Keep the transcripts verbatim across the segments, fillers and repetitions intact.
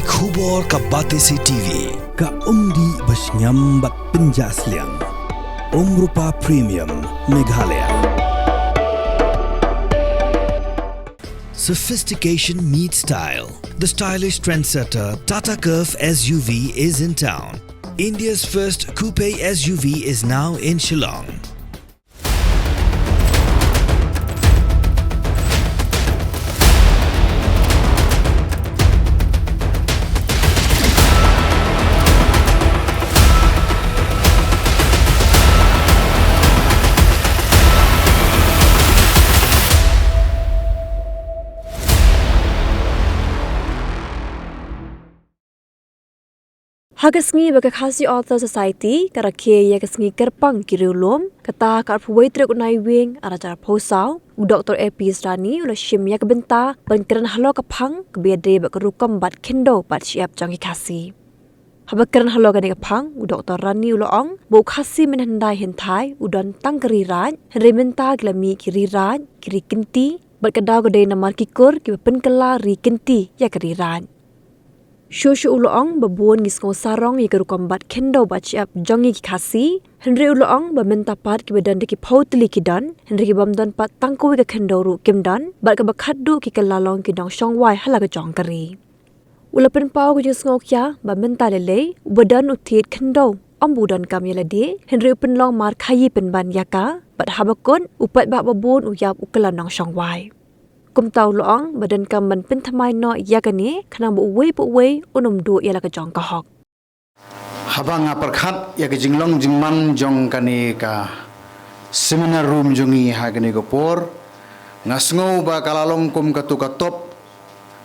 Khubor ka Batesi T V, ka umdih ba shngiam bad pynjah sliang. Umrupa Premium, Meghalaya. Sophistication meets style. The stylish trendsetter Tata Curvv S U V is in town. India's first coupe S U V is now in Shillong. Ha ka sngi ba ka Khasi Author Society ka rakhe ïa ka sngi kyrpang ki riewlum, kata ka arphew wei tarik u Naiwieng arhajar arphew saw, u Doctor A P Israni u la shim ïa ka bynta ban kren halor ka phang kaba ïadei bad ka rukom bat khyndew bat shyiap jong ki Khasi. Haba kren halor kane ka phang, u Doctor Rani u la ong ba u Khasi mynhyndai hynthai u don tang ka ri raid, hynrei mynta ki la mih ki ri raid, ki ri kynti, bad ka daw ka dei namar ki kur kiba pynkylla ri kynti ïa ka ri raid. Shuh shuh u la ong ba bun ngi sngew sarong ïa ka rukom bat khyndew bat shyiap jong ngi ki Khasi, hynrei u la ong ba mynta pat kiba don da ki phew tylli ki don, hynrei ki bym don pat tang kawei ka khyndew ruh kim don, bad kaba khatduh ki kylla long ki nongshong wai ha la ka jong ka ri. U la pynpaw ka jingsngewkhia ba mynta lei lei uba don u thied khyndew ym ba u donkam ïa lade, hynrei u pynlong mar khaïi pynban ïa ka, bad haba kut u paidbah ba bun u ïap u kylla nongshong wai. Kumta u la ong ba donkam ban pynthymmai noh ïa kane khnang ba uwei pa uwei un ym duh ïa la ka jong ka hok. Haba nga pyrkhat ïa ka jinglong jingman jong kane ka seminar room jong ngi ha kane ka por, nga sngew ba ka la long kum katu ka top,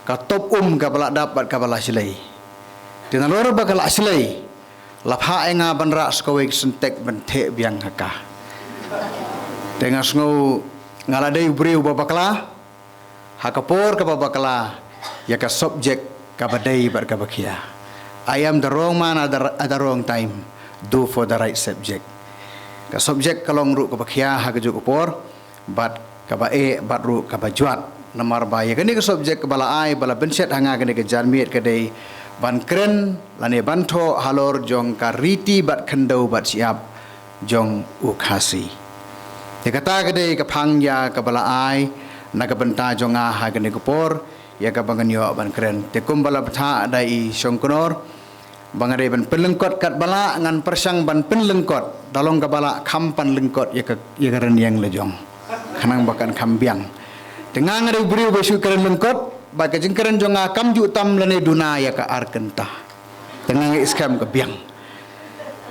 ka top um kaba la dap bad kaba la shlei. Te nalor ba ka la shlei, la phah ïa nga ban rah sa kawei ka syntek ban theh biang ha ka. Te nga sngew nga la dei u briew ba bakla ha ka por kaba bakla ïa ka subject kaba dei bad kaba khia. I am the wrong man at the, at the wrong time. Do for the right subject. Ka subject ka long ruh kaba khia ha kajuh ka por, bad kaba eh bad ruh kaba jwat. Namar ba ïa kane ka subject kaba la ai, ba la bynshet ha nga kane ka janmiet, ka dei ban kren lane ban thoh halor jong ka riti bat khyndew bat shyiap jong u Khasi. Te kata ka dei ka phang ïa kaba la ai na ka bynta jong nga ha kane ka por, ïa kaba ngan ïoh ban kren. Te kumba la bthah da i Shongknor, ba nga dei ban pynlyngkot katba lah, ngan pyrshang ban pynlyngkot da long kaba lah kham pynlyngkot ïa ka, ïa ka rynïeng la jong, khnang ba kan kham biang. Te nga nga dei u briew ba shu kren lyngkot, ba ka jingkren jong nga kam ju tam lane duna ïa ka ar kynta. Te nga nga i skhem ka biang.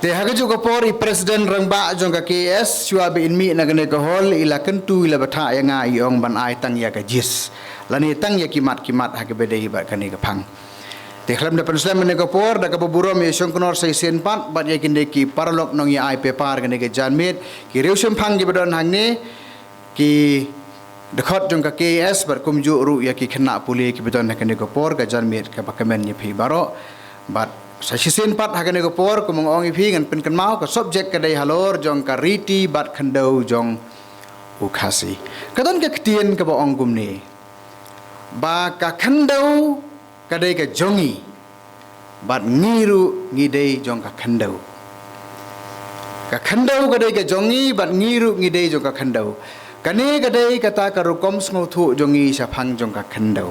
Te ha kajuh ka por i president rangbah jong ka K A S, shuwa ba in mih na kane ka hall, i la kyntu, i la bthah ïa nga, i ong ban ai tang ïa ka jis lane tang ïa ki mat ki mat ha kaba dei bad kane ka phang. Te khlem da pynslem ïa kane ka por, da kaba burom ïa Shongknor sa shisien pat bad ïa kine ki paralok nongïaid paper kane ka janmiet, ki riewshemphang kiba don hangne, ki dkhot jong ka K A S bad kumjuh ruh ïa ki khynnah pule kiba don ha kane ka por, ka janmiet kaba kmen ïa phi baroh. Bad sa shisien pat ha kane ka por, kumba nga ong ïa phi, ngan pynkynmaw, ka subject ka dei halor jong ka riti bat khyndew jong u Khasi. Ka don ka ktien kaba ong kumne, ba ka khyndew ka dei ka jong ngi, bad ngi ruh ngi dei jong ka khyndew. Ka khyndew ka dei ka jong ngi, bad ngi ruh ngi dei jong ka khyndew. Kane ka dei kata ka rukom sngewthuh jong ngi shaphang jong ka khyndew,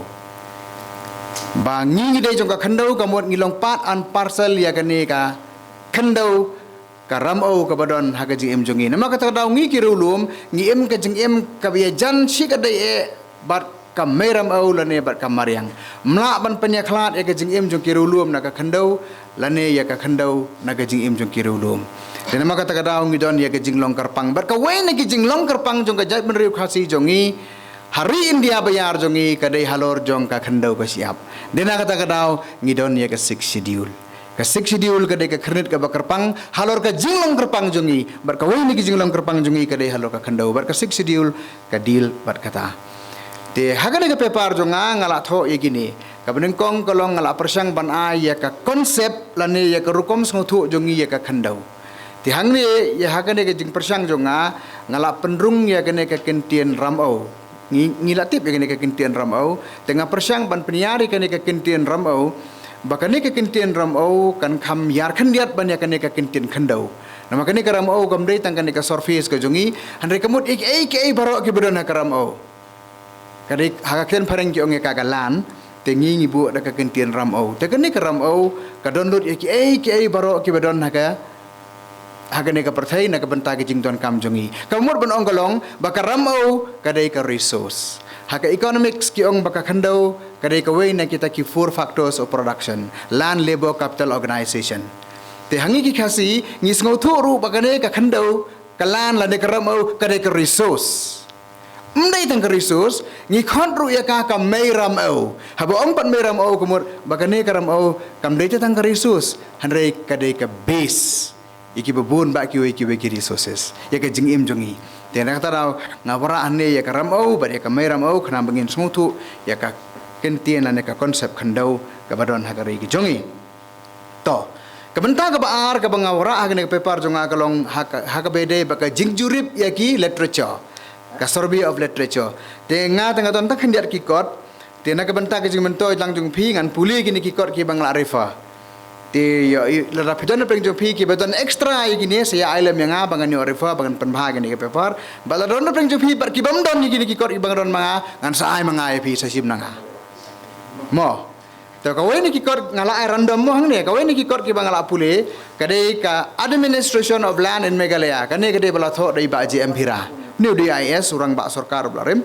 ba ngi ngi dei jong ka khyndew, ka mut ngi long part and parcel ïa kane ka khyndew, ka ramew kaba don ha ka jingim jong ngi. Namar kata ka daw ngi ki riewlum ngi im ka jingim kaba ïajan shi katdei eh bad ka mei ramew lane bad ka mariang. Ym lah ban pynïakhlad ïa ka jingim jong ki riewlum na ka khyndew, lane ïa ka khyndew na ka jingim jong ki riewlum. Te namar kata ka daw ngi don ïa ka jinglong kyrpang, bad kawei na ki jinglong kyrpang jong ka jaitbynriew Khasi jong ngi ha ri India baïar jong ngi ka dei halor jong ka khyndew ba shyiap. Te na kata ka daw ngi don ïa ka Sixth Schedule. Ka Sixth Schedule ka dei ka khyrnit kaba kyrpang halor ka jinglong kyrpang jong ngi, bad kawei na ki jinglong kyrpang jong ngi ka dei halor ka khyndew, bad ka Sixth Schedule ka deal bad kata. Te ha kane ka paper jong nga, nga la thoh ïa kine. Kaba nyngkong ka long nga la pyrshang ban ai ïa ka concept lane ïa ka rukom sngewthuh jong ngi ïa ka khyndew. Te hangne ïa ha kane ka jingpyrshang jong nga, nga la pynrung ïa kane ka kyntien ramew. Ngi, ngi la tip ïa kane ka kyntien ramew. Te nga pyrshang ban pynïar ïa kane ka kyntien ramew Ba kane ka kyntien Ramew kan kham ïar khyndiat ban ïa kane ka kyntien Khyndew. Namar kane ka Ramew kam dei tang kane ka surface ka jong ngi, hynrei ka mut ïa kiei kiei baroh kiba don ha ka Ramew. Ka dei ha ka ktien phareng ki ong ïa ka ka land, te ngi ngi buh da ka kyntien Ramew. Te kane ka Ramew ka don lut ïa kiei kiei baroh kiba don ha ka, ha kane ka pyrthei na ka bynta ka jingdonkam jong ngi. Ka mut ban ong ka long ba ka Ramew ka dei ka resource. Ha ka economics ki ong ba ka Khyndew ka dei kawei na kita ki four factors of production: land, labor, capital, organization. Te ha ngi ki Khasi ngi sngewthuh ruh ba kane ka Khyndew, ka land lane ka Ramew ka dei ka resource. Ym dei tang ka resource, ngi khot ruh ïa ka ka mei Ramew. Haba ong pat mei Ramew ka mut ba kane ka Ramew kam dei tang ka resource, hynrei ka dei ka base ïa kiba bun bah kiwei kiwei ki resources ïa ka jingim jong ngi. Te na kata daw nga wanrah hangne ïa ka Ramew bad ïa ka mei Ramew khnang ba ngin sngewthuh ïa ka kyntien lane ka concept Khyndew kaba don ha ka ri ka jong ngi. To, ka bynta kaba ar kaba nga wanrah ha kane ka paper jong nga ka long ha ka, ha kaba ïadei bad ka jingjurip ïa ki literature, ka survey of literature. Te nga te nga don tang khyndiat ki kot, te na ka bynta ka jingmyntoi lang jong phi ngan pule kine ki kot kiba nga la refer. Te ïa, ïa, lada phi don na pdeng jong phi kiba don extra ïa kine, sa ïa ai lem ïa nga ba ngan ïoh refer ba ngan pynbha kine ki paper. Bad lada don na pdeng jong phi bad kibym don ïa kine ki kot kiba nga don ma nga, ngan sa ai ma nga ïa phi sa shim na nga. Mo. Te kawei na ki kot nga la ai random mo hangne, kawei na ki kot kiba nga la pule ka dei ka Administration of Land in Meghalaya, kane ka dei ba la thoh da i Bah J M Phira, une u dei I A S, u rangbah sorkar ba la rim.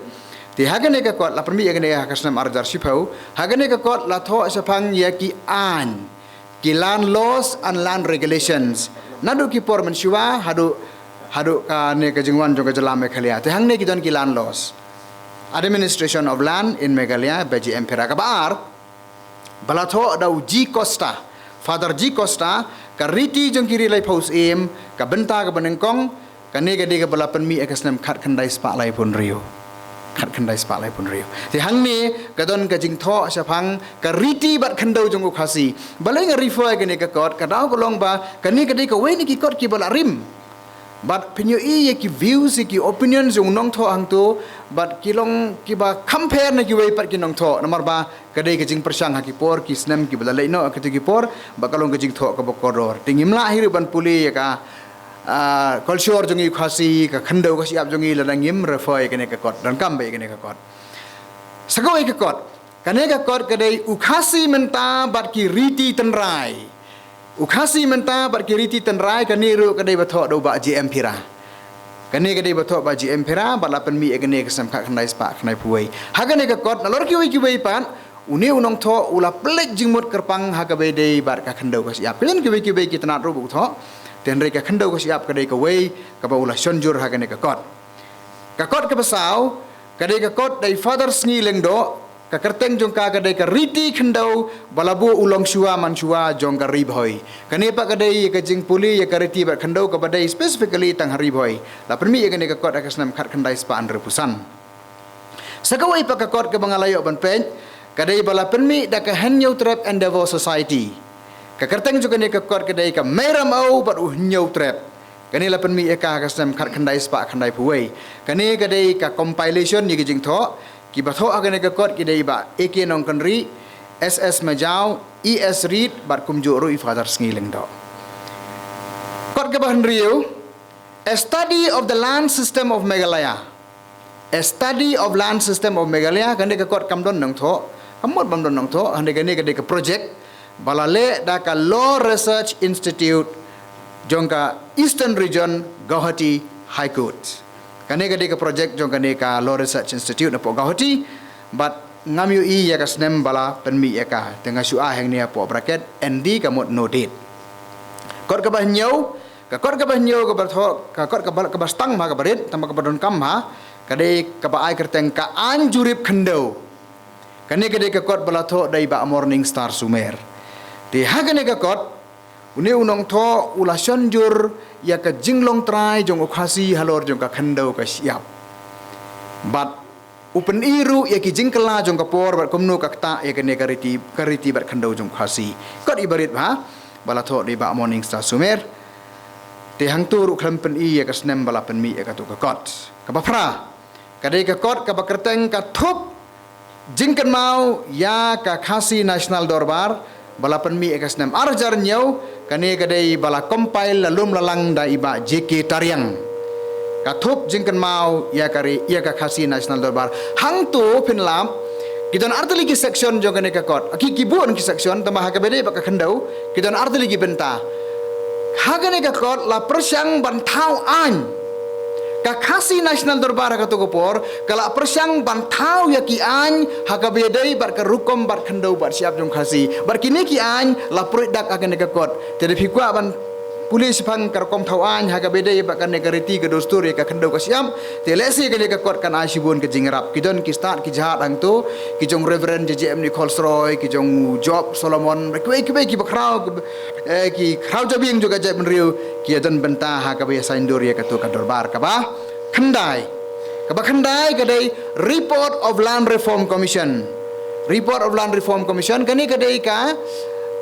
Te ha kane ka kot la pynmih ïa kane ha ka snem ar hajar shiphew. Ha kane ka kot la thoh shaphang ïa ki aiñ, ki land laws and land regulations, naduh ki por mynshuwa haduh, haduh kane ka jingwan jong ka jylla Meghalaya. Te hangne ki don ki land laws, Administration of Land in Meghalaya, Bah J M Phira. Kaba ar, ba la thoh da u G Costa, Father G Costa, ka riti jong ki ri laiphew syiem, ka bynta kaba nyngkong. Kane ka dei kaba la pynmih ha ka snem khatkhyndai spah laiphew hynriew. Khatkhyndai spah laiphew hynriew. Te hangne ka don ka jingthoh shaphang ka riti bad khyndew jong u Khasi. Balei nga refer ïa kane ka kot, ka daw ka long ba kane ka dei kawei na ki kot kiba la rim. Bad phin ïohi ïa ki views, ïa ki opinions jong u nongthoh hangto, bad ki long kiba kham pher na kiwei pat ki nongthoh, namar ba ka dei ka jingpyrshang ha ki por ki snem kiba la leit noh, ha kito ki por ba ka long ka jingthoh kaba kordor. Te ngim lah hi ruh ban pule ïa ka, ah, culture jong ngi u Khasi, ka khyndew ka shyiap jong ngi lada ngim refer ïa kane ka kot, donkam bha ïa kane ka kot. Sa kawei ka kot, kane ka kot ka dei U Khasi Mynta bad ki Riti Tynrai. U Khasi Mynta bad ki Riti Tynrai, kane ruh ka dei ba thoh da u Bah J M Phira. Kane ka dei ba thoh Bah J M Phira, bad la pynmih ïa kane ha ka snem khatkhyndai spah khyndaiphew wei. Ha kane ka kot, nalor kiwei kiwei pat, une u nongthoh u la pynleit jingmut kyrpang ha kaba ïadei bad ka khyndew ka shyiap. Ka don kiwei kiwei ki tnat ruh ba u thoh, te hynrei ka khyndew ka shyiap ka dei kawei kaba u la shon jur ha kane ka kot. Ka kot kaba saw ka dei ka kot da i Father Sngi Lyngdoh, ka kyrteng jong ka ka dei ka Riti Khyndew ba la buh u longshuwa manshuwa jong ka Ri Bhoi. Kane pat ka dei ka jingpule ïa ka riti bad khyndew kaba dei specifically tang ha Ri Bhoi. La pynmih ïa kane ka kot ha ka snem khatkhyndai spah hynriewphew san. Sa kawei pat ka kot kaba nga la ïoh ban peit, ka dei ba la pynmih da ka Hynñiewtrep Endeavour Society. Ka kyrteng jong kane ka kot ka dei ka Mei Ramew bad u Hynñiewtrep. Kane la pynmih ïa ka ha ka snem khatkhyndai spah khyndaiphew wei. Kane ka dei ka compilation ïa ki jingthoh, kiba thoh ha kane ka kot ki dei i Bah A K Nongkynrih, S S Majaw, E S Reid, bad kumjuh ruh i Father Sngi Lyngdoh. Kot kaba hynriew, A Study of the Land System of Meghalaya. A Study of Land System of Meghalaya, kane ka kot kam don nongthoh, kam mut bym don nongthoh, hynrei kane ka dei ka project ba la leh da ka Law Research Institute jong ka Eastern Region, Guwahati High Court. Kane ka dei ka project jong kane ka Law Research Institute napoh Guwahati, bad ngam ïohi ïa ka snem ba la pynmih ïa ka, te nga shu ai hangne hapoh bracket N D ka mut no date. Kot kaba hynñiew, ka kot kaba hynñiew kaba thoh, ka kot kaba, kaba sdang bha kaba rit, tang ba kaba donkam bha, ka dei kaba ai kyrteng ka Aiñ Jurip Khyndew. Kane ka dei ka kot ba la thoh da i Bah Morning Star Sumer. Te ha kane ka kot, une u nongthoh u la shon jur ïa ka jinglong trai jong u Khasi halor jong ka khyndew ka shyiap. Bad u pyni ruh ïa ki jingkylla jong ka por bad kumno ka ktah ïa kane ka riti, ka riti bad khyndew jong u Khasi. Kot iba rit bha, ba la thoh da i Bah Morning Star Sumer. Te hangto ruh khlem pyni ïa ka snem ba la pynmih ïa kato ka kot. Kaba phra, ka dei ka kot kaba kyrteng ka Thup Jingkynmaw ïa ka Khasi National Dorbar, ba la pynmih ïa ka snem ar hajar hynñiew, kane ka dei ba la compile la lum la lang da i Bah J K Tariang. Ka thup jingkynmaw ïa ka ri, ïa ka Khasi National Dorbar. Hangto phin lap, ki don artylli ki section jong kane ka kot. Ki, ki bun ki section, tangba ha kaba ïadei bad ka khyndew, ki don artylli ki bynta. Ha kane ka kot la pyrshang ban thaw aiñ. Ka Khasi National Dorbar ha kato ka por, ka la pyrshang ban thaw ïa ki aiñ, ha kaba ïadei bad ka rukom bad khyndew bad shyiap jong Khasi. Bad kine ki aiñ, la pruid dak ha kane ka kot. Te da phi kwah ban pule shaphang ka rukom thaw aiñ, ha kaba ïadei bad kane ka riti ka dustur ïa ka khyndew ka shyiap. Te lehse kane ka kot kan ai shibun ka jingïarap. Ki don ki stad ki jhat hangto, ki jong Reverend J J M Nichols Roy, ki jong Job Solomon, kiwei kiwei ki bakhraw, ki, eh, ki khraw jabieng jong ka jaitbynriew, ki ïa don bynta ha kaba ïa saiñdur ïa kato ka dorbar kaba khyndai. Kaba khyndai ka dei Report of Land Reform Commission. Report of Land Reform Commission, kane ka dei ka,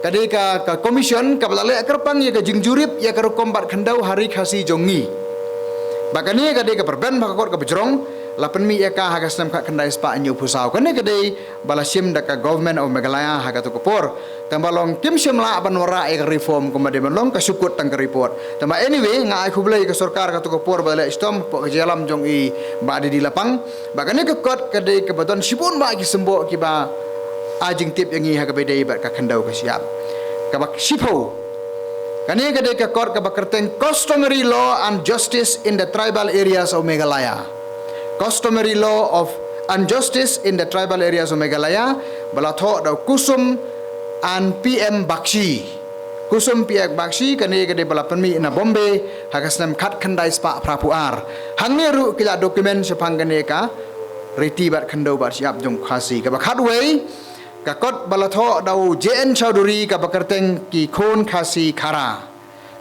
ka dei ka, ka commission kaba la leh kyrpang ïa ka jingjurip ïa ka rukom bad khyndew ha ri Khasi jong ngi. Bad kane ka dei kaba rben bha ka kot kaba jrong, la pynmih ïa ka ha ka snem khatkhyndai spah hynñiewphew saw. Kane ka dei ba la shim da ka Government of Meghalaya ha kato ka por. Tangba long kim shym lah ban wanrah ïa ka reform kumba dei ban long, ka shu kut tang ka report. Tangba anyway, nga ai khublei ïa ka sorkar kato ka por ba la leh shitom hapoh ka jingïalam jong i Bah D D Lapang. Bad kane ka kot ka dei kaba don shibun bah ki symboh kiba ai jingtip ïa ngi ha kaba ïadei bad ka khyndew ka shyiap. Kaba shiphew. Kane ka dei ka kot kaba kyrteng Customary Law and Justice in the Tribal Areas of Meghalaya. Customary Law of and Justice in the Tribal Areas of Meghalaya, ba la thoh da u Kusum and P M Bakshi. Kusum P M Bakshi, kane ka dei ba la pynmih na Bombay ha ka snem khatkhyndai spah phraphew ar. Hangne ruh ki la document shaphang kane ka riti bad khyndew bad shyiap jong Khasi. Kaba khatwei, ka kot ba la thoh da u J N Chowdhury kaba kyrteng Ki Khun Khasi Khara,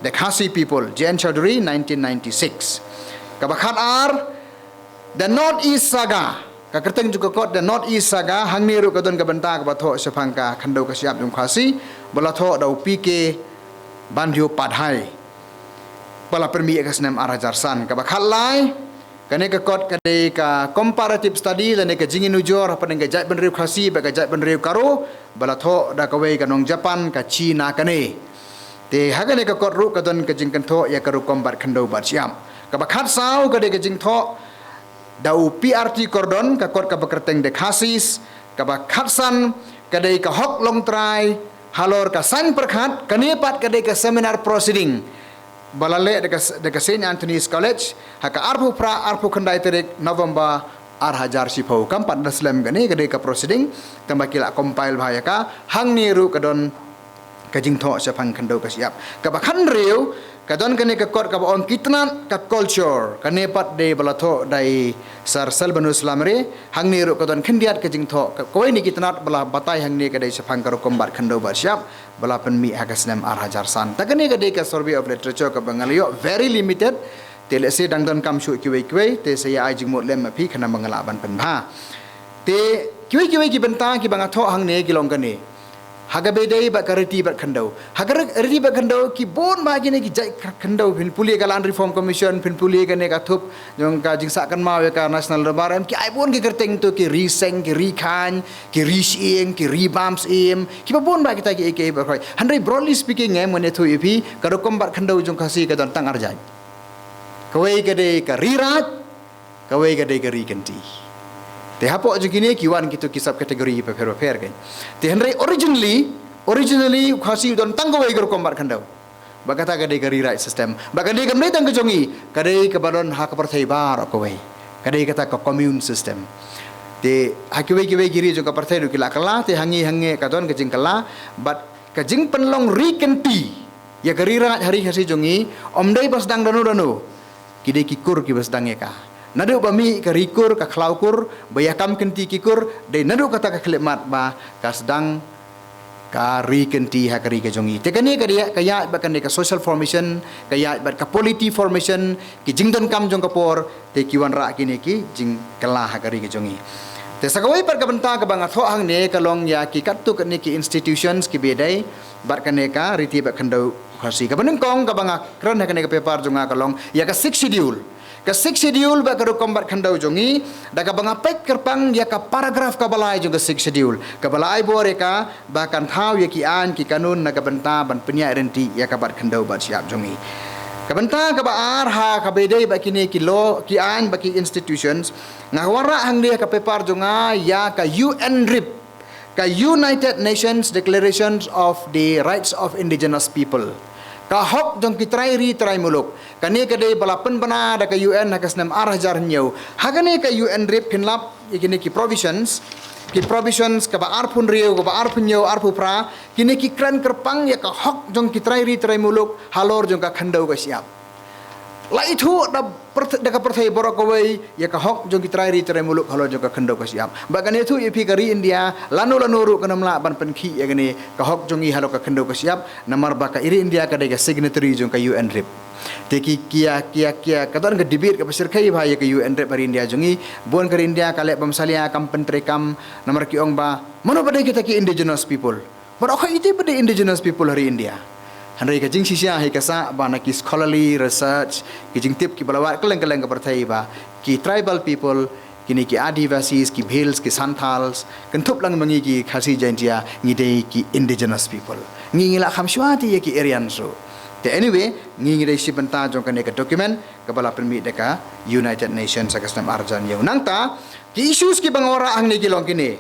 The Khasi People, J N Chowdhury, nineteen ninety-six. Kaba khatar, The North East Saga. Ka kyrteng jong ka kot The North East Saga, hangne ruh ka don ka bynta kaba thoh shaphang ka khyndew ka shyiap jong Khasi, ba la thoh da u P K Bandyopadhyay. Ba la pynmih ha ka snem ar hajar san. Kaba khatlai, kane ka kot ka dei ka comparative study lane ka jingïanujor hapdeng ka jaitbynriew Khasi bad ka jaitbynriew Garo, ba la thoh da kawei ka nong Japan, ka China kane. Te ha kane ka kot ruh ka don ka jingkynthoh ïa ka rukom bad khyndew bad shyiap. Kaba khatsaw ka dei ka jingthoh da u P R T Kordon, ka kot kaba kyrteng The Khasis. Kaba khatsan ka dei ka Hok Longtrai halor ka saiñ pyrkhat, kane pat ka dei ka seminar proceeding ba la leh da ka, da ka Saint Anthony's College ha ka arphew phra arphew khyndai tarik November ar hajar shiphew. Kam pat da slem kane ka dei ka proceeding, tangba ki la compile bha ïa ka. Hangne ruh ka don ka jingthoh shaphang khyndew ka shyiap. Kaba khathynriew, ka don kane ka kot kaba ong Ki Tnat ka Culture. Kane pat dei ba la thoh da i Sir Sylvanus Lamre. Hangne ruh ka don khyndiat ka jingthoh. Ka, kawei na ki tnat ba la batai hangne ka dei shaphang ka rukom bad khyndew bad shyiap, ba la pynmih ha ka snem ar hajar san. Te kane ka dei ka survey of literature kaba nga la ïoh very limited. Te lehse dang donkam shuh kiwei kiwei, te sa ïa ai jingmut lem ma phi khnang ba nga lah ban pynbha. Te kiwei kiwei ki bynta kiba nga thoh hangne ki long kane. Ha kaba ïadei bad ka riti bad khyndew. Ha ka ri-, riti bad khyndew, ki bun bah kine ki jait ka khyndew, phin pule ka Land Reform Commission, phin pule kane ka thup jong ka jingsah kynmaw ïa ka National Dorbar, em ki ai bun ki kyrteng to, ki Ri Seng, ki Ri Khain, ki Ri Shyieng, ki Ri Bam Syiem, kiba bun bah kita kiei kiei baroh. Hynrei broadly speaking, em, ngan ïathuh ïa phi, ka rukom bad khyndew jong Khasi ka don tang ar jait. Kawei ka dei ka Ri Raj, kawei ka dei ka Ri Kynti. Te hapoh jong kine ki wan kito ki subcategory bapher bapher kein. Te hynrei originally, originally u Khasi u don tang kawei ka rukom bad khyndew. Bad kata ka dei ka Ri Raj system. Bad ka dei kam dei tang ka jong ngi, ka dei kaba don ha ka pyrthei baroh kawei. Ka dei kata ka commune system. Te ha kiwei kiwei ki ri jong ka pyrthei ruh ki la kylla, te ha ngi, ha ngi ka don ka jingkylla. Bad ka jingpynlong Ri Kynti ïa ka Ri Raj ha Ri Khasi jong ngi, ym dei ba sdang dano dano. Ki dei ki kur kiba sdang ïa ka. Naduh ba mih ka Ri Kur, ka Khlaw Kur, ba ïa kam kynti ki kur, dei naduh kata ka khyllipmat ba ka sdang ka Ri Kynti ha ka ri ka jong ngi. Te kane ka dei ka ïaid bad kane ka social formation, ka ïaid bad ka polity formation, ki jingdonkam jong ka por, te ki wanrah kine ki jingkylla ha ka ri ka jong ngi. Te sa kawei pat ka bynta kaba nga thoh hangne ka long ïa ki katto katne ki institutions kiba ïadei bad kane ka riti bad khyndew Khasi. Kaba nyngkong kaba nga kren ha kane ka paper jong nga ka long ïa ka Sixth Schedule. Ka Sixth Schedule bad ka rukom bat khyndew jong ngi, da kaba nga peit kyrpang ïa ka paragraph kaba lai jong ka Sixth Schedule, kaba la ai bor ïa ka ba kan thaw ïa ki aiñ ki kanun na ka bynta ban pynïaid ryntih ïa ka bat khyndew bat shyiap jong ngi. Ka bynta kaba ar ha kaba ïadei bad kine ki law, ki aiñ bad ki institutions, nga wanrah hangne ha ka paper jong nga ïa ka U N RIP, ka United Nations Declarations of the Rights of Indigenous People, ka hok jong ki trai ri trai muluk. Kane ka dei ba la pynbna da ka U N ha ka snem ar hajar hynñiew. Ha kane ka U N RIP phin lap ïa kine ki provisions, ki provisions kaba arphew hynriew, kaba arphew hynñiew, arphew phra, kine ki kren kyrpang ïa ka hok jong ki trai ri trai muluk halor jong ka khyndew ka shyiap. La ithuh da pyrth-, da ka pyrthei baroh kawei ïa ka hok jong ki trai ri trai muluk halor jong ka khyndew ka shyiap. Bad ngan ïathuh ïa phi, ka ri India lano lano ruh kan ym lah ban pynkhih ïa kane ka hok jong ngi halor ka khyndew ka shyiap, namar ba ka ri India ka dei ka signatory jong ka U N RIP. Te ki, ki ïa, ki ïa, ki ïa, ka don ka debate kaba shyrkhei bha ïa ka U N RIP ha ri India jong ngi. Bun ka ri India ka leh bymsalia, kam pyntreikam, namar ki ong ba mano ba dei kita ki indigenous people. Baroh khoit ïa ki ba dei indigenous people ha ri India. Hynrei ka jingshisha hi ka sah ba na ki scholarly research, ki jingtip kiba la wad kylleng kylleng ka pyrthei ba ki tribal people, kine ki Adivasis, ki Bhils, ki Santals, kynthup lang ma ngi ki Khasi Jaintia, ngi dei ki indigenous people. Ngi, ngi la kham shuwa te ïa ki Aryans ruh. Te anyway, ngi, ngi dei shi bynta jong kane ka document kaba la pynmih da ka United Nations ha ka snem ar hajar hynñiew. Nangta ki issues kiba nga wanrah hangne ki long kine.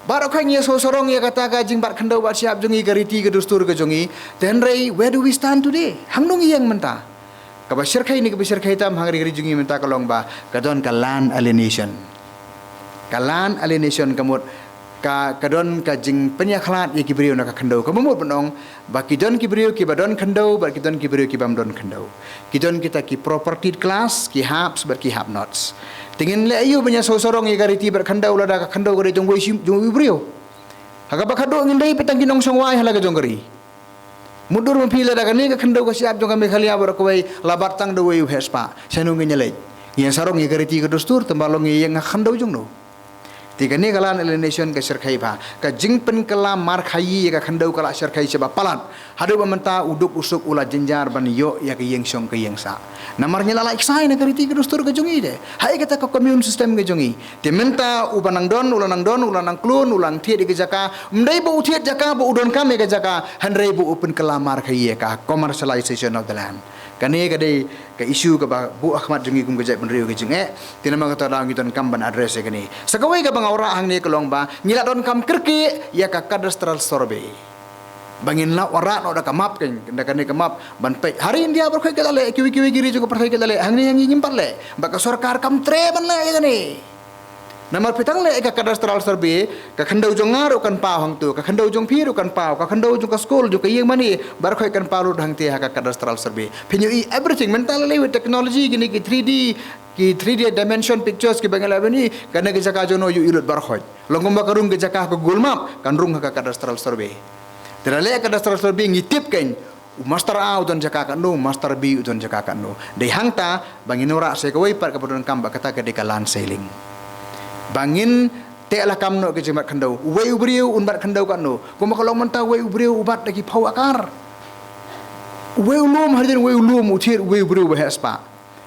Baroh khoit ngi ïa sngewsarong ïa kata ka jingbat khyndew bat shyiap jong ngi, ka riti ka dustur ka jong ngi. Te hynrei, where do we stand today? Hangno ngi ïeng mynta? Kaba shyrkhei ne kaba shyrkhei tam ha ka ri jong ngi mynta ka long ba ka don ka land alienation. Ka land alienation ka mut ka, ka don ka jingpynïakhlad ïa ki briew na ka khyndew. Kaba mut ban ong ba ki don ki briew kiba don khyndew bad ki don ki briew kibym don khyndew. Ki don kita ki propertied class, ki haves bad ki have-nots. Te ngin leh aïu ban ïa sngewsarong ïa ka riti bad khyndew lada ka khyndew ka dei jong uwei shi, jong uwei u briew? Ha kaba khatduh ngin dei pat tang ki nongshong wai ha la ka jong ka ri. Mutdur ma phi, lada kane ka khyndew ka shyiap jong ka Meghalaya baroh kawei la bat tang da uwei u heh spah, shano ngin ïaleit? Ngin ïa sarong ïa ka riti ka dustur, tang ba long ïa ïeng ha khyndew jong no? Te kane ka land alienation ka shyrkhei bha. Ka jingpynkylla markhaïi ïa ka khyndew ka la shyrkhei shaba palat. Haduh ba mynta u duk u suk u la jynjar ban ïoh ïa ka ïing shong ka ïing sah. Namar ngi la lait ksai na ka riti ka dustur ka jong ngi te. Ha ïa kata ka commune system ka jong ngi. Te mynta uba nang don, u la nang don, u la nang klun, u la nang thied ïa ka jaka. Ym dei ba u thied jaka ba u donkam ïa ka jaka, hynrei ba u pynkylla markhaïi ïa ka, commercialization of the land. Kane ka dei ka issue kaba buh ha khmat jong ngi kum ka jaitbynriew ka jingeh. Te namar kata daw ngi donkam ban address ïa kane. Sa kawei kaba nga wanrah hangne ka long ba ngi la donkam kyrkieh ïa ka cadastral survey. Ba ngin lah wanrah noh da ka map, kan, da kane ka map ban peit. Ha ri India baroh khoit ki la leh, kiwei kiwei ki ri jong ka pyrthei ki la leh. Hangne ha ngi ngim pat leh. Ba ka sorkar kam treh ban leh ïa kane. Namar phi tang leh ïa ka cadastral survey, ka khyndew jong nga ruh kan paw hangto, ka khyndew jong phi ruh kan paw, ka khyndew jong ka skul, jong ka ïing mane, baroh khoit kan paw lut hangte ha ka cadastral survey. Phin ïohi everything, mynta la leh with technology, kine ki three D, ki three D dimension pictures kiba ngi la ïohi, kane ka jaka jong no ïohi lut baroh khoit. Long kumba ka rung ka jaka ha ka Google Map, kan rung ha ka cadastral survey. Te la leh cadastral survey ngi tip, kan, u master A u don jaka katno, u master B u don jaka katno. Dei hangta ba ngin wanrah sa kawei pat kaba donkam, ba kata ka dei ka land ceiling. Ba ngin teh lakam noh ka jingbat khyndew. Uwei u briew un bat khyndew katno? Kumba ka long mynta, uwei u briew u bat da ki phew akar. Uwei u lum, hadien uwei u lum u thied uwei u briew ba heh spah.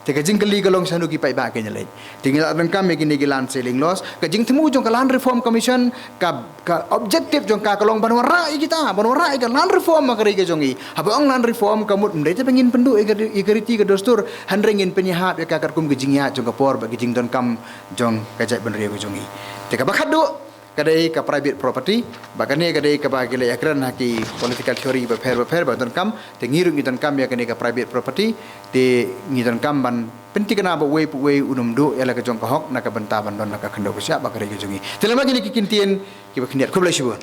Te ka jingkylli ka long shano ki paidbah kin ïaleit. Te ngi la donkam ïa kine ki land ceiling laws. Ka jingthmu jong ka Land Reform Commission, ka, ka objective jong ka ka long ban wanrah ïa kita, ban wanrah ïa ka land reform ha ka ri ka jong ngi. Haba ong land reform ka mut ym dei te ba ngin pynduh ïa ka, ïa ka riti ka dustur, hynrei ngin pynïahap ïa ka katkum ka jingïaid jong ka por bad ka jingdonkam jong ka jaitbynriew ka jong ngi. Te kaba khatduh, ka dei ka private property, ba kane ka dei kaba ki la ïakren ha ki political theory bapher bapher ba donkam, te ngi ruh ngi donkam ïa kane ka private property, te ngi donkam ban pynthikna ba uwei pa uwei un ym duh ïa la ka jong ka hok na ka bynta ban don la ka khyndew ka shyiap ha ka ri ka jong ngi. Te lama kine ki kyntien kiba khyndiat, khublei shibun.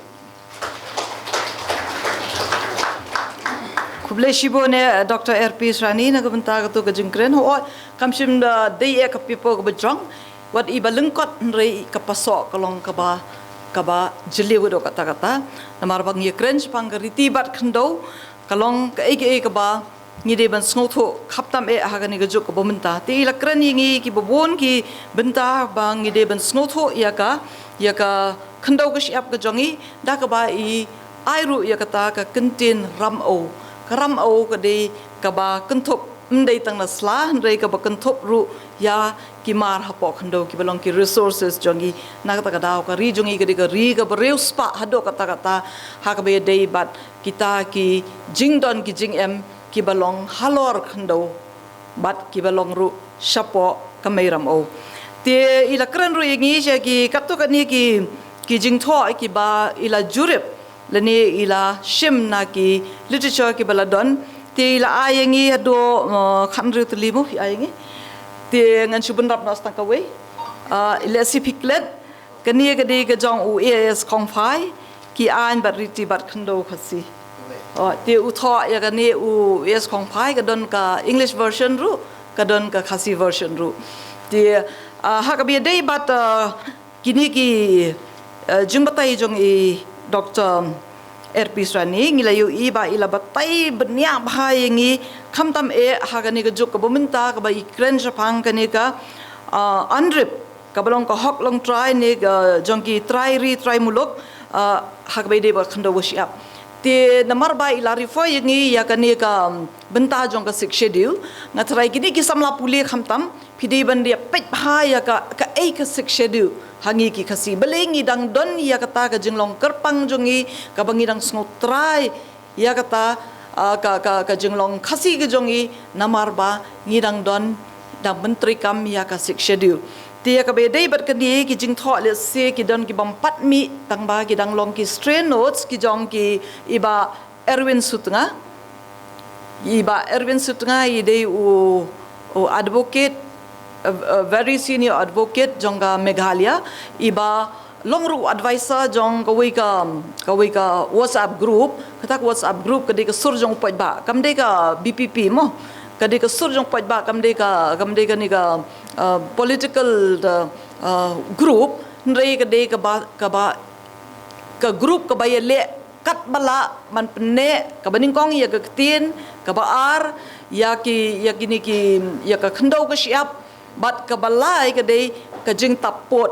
Khublei shibun ïa Doctor R P Srani na ka bynta kato ka jingkren. Hooid, kam shym da dei ïa ka paper kaba jrong. Wat i ba lyngkot hynrei ka pasoh ka long kaba, kaba jylliew haduh katta katta. Namar ba ngi ïakren shaphang ka riti bat khyndew, ka long kaei kaei kaba ngi dei ban sngewthuh khaptam eh ha kane ka juk kaba mynta. Te i la kren ïa ngi kiba bun ki bynta ba ngi dei ban sngewthuh ïa ka, ïa ka khyndew ka shyiap ka jong ngi, da kaba i ai ruh ïa kata ka kyntien Ram Aw. Ka Ram Aw ka dei kaba kynthup ym dei tang na sla, hynrei kaba kynthup ruh ïa ki mar hapoh khyndew kiba long ki resources jong ngi. Na kata ka daw ka ri jong ngi ka dei ka ri kaba riewspah haduh katta katta, ha kaba ïadei bad kita ki jingdon ki jingem kiba long halor khyndew bad kiba long ruh shapoh ka Mei Ramew. Te i la kren ruh ïa ngi sha ki katto katne ki, ki jingthoh kiba i la jurip lane i la shim na ki literature kiba la don. Te i la ai ïa ngi haduh, uh, khathynriew tylli mo i ai ïa ngi. Te ngan shu bynrap noh tang kawei. Uh, i la sipiklet, kane ka dei ka jong u A S Kongphai, ki aiñ bad riti bad khyndew Khasi. Oh, te u thoh ïa kane u A S Kongphai, ka don ka English version ruh, ka don ka Khasi version ruh. Te, uh, ha kaba ïadei bad, uh, kine ki, eh, jingbatai jong i Doctor R P Srani, ngi la ïohi ba i la batai bniah bha ïa ngi, khamtam eh ha kane ka juk kaba mynta kaba i kren shaphang kane ka, ah, UNREP, kaba long ka hok longtrai ne ka jong ki trai ri trai muluk, ah, ha kaba ïadei bad khyndew bad shyiap. Te namar ba i la refer ïa ngi ïa kane ka, um, bynta jong ka Sixth Schedule, nga tharai kine ki samla pule khamtam phi dei ban ïa peit bha ïa ka, kaei ka Sixth Schedule ha ngi ki Khasi. Balei ngi dang don ïa kata ka jinglong kyrpang jong ngi, kaba ngi dang sngewtrai ïa kata, ah, ka, ka, ka jinglong Khasi ka jong ngi, namar ba ngi dang don, dang ban treikam ïa ka Sixth Schedule. Te ïa kaba ïadei bad kane ki jingthoh lehse ki don ki bym pat mih, tang ba ki dang long ki stray notes ki jong ki i Bah Erwin Sutnga. I Bah Erwin Sutnga i dei u, u advocate, a, a very senior advocate jong ka Meghalaya. I ba long ruh u advisor jong kawei ka, kawei ka WhatsApp group. Kata ka WhatsApp group ka dei ka sur jong u paidbah. Kam dei ka B P P mo. Ka dei ka sur jong u paidbah, kam dei ka, kam dei kane ka, uh, political, uh, uh, group. Hynrei ka dei kaba, kaba, ka group kaba ïaleh katba lah ban pynneh, kaba nyngkong ïa ka ktien, kaba ar ïa ki, ïa kine ki, ïa ka khyndew ka shyiap, bad kaba lai ka dei ka jingtap pud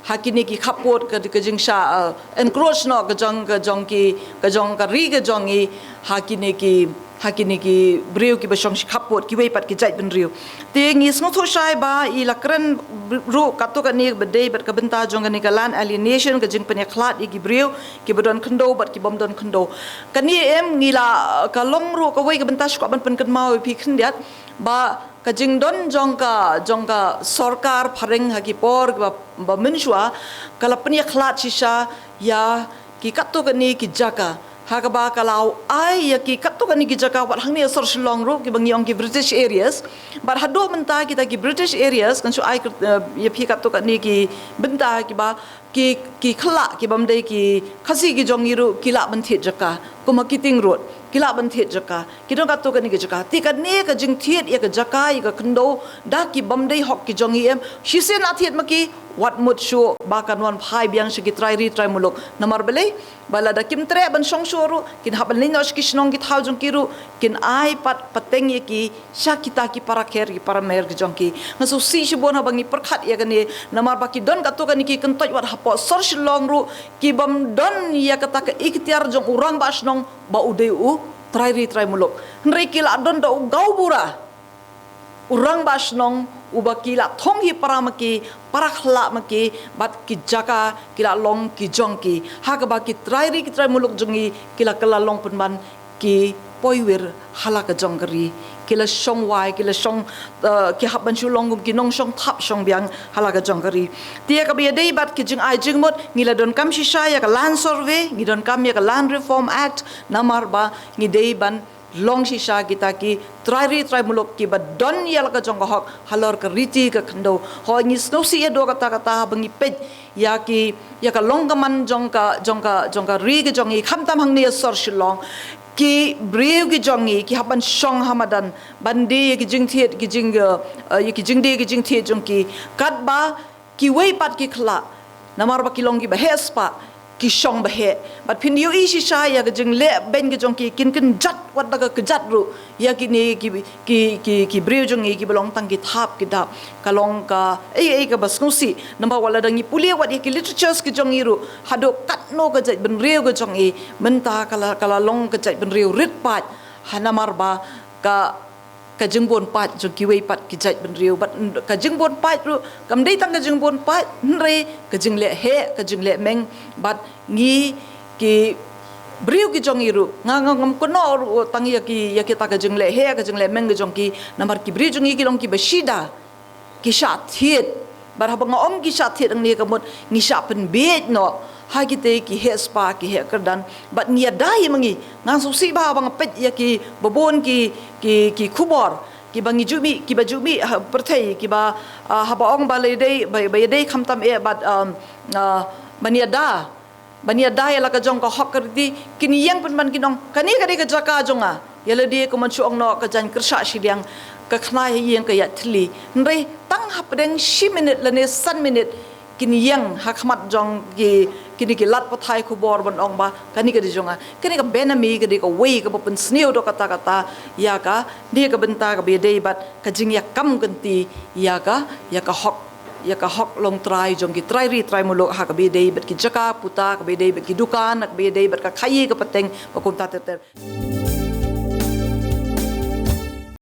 ha kine ki khappud, ka, ka jingshah, uh, encroach noh ka jong, ka jong ki, ka jong ka ri ka jong ngi ha kine ki, ha kine ki briew kiba shong shi khappud, kiwei pat ki jaitbynriew. Te ngi sngewthuh shai ba i la kren ruh katto katne ba dei bad ka bynta jong kane ka land alienation, ka jingpynïakhlad ïa ki briew kiba don khyndew bad ki bym don khyndew. Kane em ngi la, ka long ruh kawei ka bynta shuh ban pynkynmaw ïa phi khyndiat ba ka jingdon jong ka, jong ka sorkar phareng ha ki por ba, ba mynshuwa ka la pynïakhlad shisha ïa ki katto katne ki jaka. Ha kaba ka la ai ïa ki katto katne ki jaka wat hangne ha sor Shillong ruh kiba ngi ong ki British areas. Bad haduh mynta kita ki British areas, kan shu ai, eh, ïa phi katto katne ki bynta kiba ki, ki khyllah ki bym dei ki Khasi ki jong ngi ruh ki lah ban thied jaka. Kum ha Keating Road ki lah ban thied jaka. Ki don katto katne ki jaka. Te kane ka jingthied ïa ka jaka ïa ka khyndew da ki bym dei hok ki jong ngi em. Shisien la thied ma ki, wat mut shuh ba kan wan phai biang sha ki trai ri trai muluk. Namar balei? Ba lada kim treh ban shong shuh ruh, kin hap ban leit noh sha ki shnong ki thaw jong ki ruh, kin ai pat pateng ïa ki sha kita ki para kher ki para mer ki jong ki. Nga sngewsih shibun haba ngi pyrkhat ïa kane, namar ba ki don katto katne ki kyntoit wat hapoh sor Shillong ruh, ki bym don ïa kata ka iktiar jong u rangbah shnong ba u dei u trai ri trai muluk. Hynrei ki la don da u gaw bura u rangbah shnong uba ki la thung hi para ma ki, para khyllah ma ki, bad ki jaka ki la long ki jong ki. Ha kaba ki trai ri ki trai muluk jong ngi ki la kylla long pynban ki poiwir ha la ka jong ka ri. Ki la shong wai, ki la shong, eh, ki hap ban shu long kum ki nongshong thap shong biang ha la ka jong ka ri. Te ïa kaba ïadei bad ki jingai jingmut, ngi la donkam shisha ïa ka land survey, ngi donkam ïa ka Land Reform Act, namar ba ngi dei ban long shisha kita ki trai ri trai muluk kiba don ïa la ka jong ka hok halor ka riti ka khyndew. Hooid, ngi sngewsih ïa dua kata kata haba ngi peit ïa ki, ïa ka long ka man jong ka, jong ka, jong ka ri ka jong ngi, khamtam hangne ha sor Shillong. Ki briew ki jong ngi ki hap ban shong ha madan ban die ïa ki jingthied, ki jing, eh, ïa ki jingdie ki jingthied jong ki. Katba kiwei pat ki khyllah, namar ba ki long kiba heh spah, ki shong ba heh. Bad phin ïohi shisha ïa ka jingleh beiñ ka jong ki, kin kynjat wat da ka kjat ruh ïa kine ki, ki, ki, ki briew jong ngi kiba long tang ki thap ki dap. Ka long kaei kaei kaba sngewsih. Namar wat lada ngi pule wat ïa ki literatures ki jong ngi ruh, haduh katno ka jaitbynriew ka jong ngi mynta ka la, ka la long ka jaitbynriew rit paid. Ha namar ba ka ka jingbun pait jong kiwei pat ki jaitbynriew, bad ka jingbun pait ruh kam dei tang ka jingbun pait, hynrei ka jingleh heh, ka jingleh meng, bad ngi ki briew ki jong ngi ruh, nga nga ngam kynnoh ruh tang ïa ki, ïa kita ka jingleh heh, ka jingleh meng ka jong ki, namar ki briew jong ngi ki long kiba shida, ki shah thied. Bad haba nga ong ki shah thied hangne ka mut ngi shah pynbiej noh ha kitei ki heh spah, ki heh kyrdan. Bad ngi ïada ïa ma ngi, nga sngewsih ba haba nga peit ïa kiba bun ki, ki, ki khubor kiba ngi ju mih, kiba ju mih ha pyrthei, kiba, ah, haba ong ba la dei, ba, ba ïadei khamtam eh bad, um, ah, ban ïada, ban ïada ïa la ka jong ka hok ka riti, kin ïeng pynban kin ong, kane ka dei ka jaka jong nga. Ïa lade kumba shu ong noh, ka jaiñ kyrshah shiliang, ka khnai ha ïing ka ïaid thylli. Hynrei tang hapdeng shi minit lane san minit kin ïeng ha khmat jong ki, kine ki lad pathai khubor ban ong ba kane ka dei jong nga. Kane ka Ben-Ami ka dei kawei kaba pynsniew doh katta katta ïa kane ka bynta kaba ïadei bad ka jingïakam kynti ïa ka, ïa ka hok, ïa ka hok longtrai jong ki trai ri trai muluk ha kaba ïadei bad ki jaka puta, kaba ïadei bad ki dukan, kaba ïadei bad ka khaïi ka pateng, ba kumta ter ter.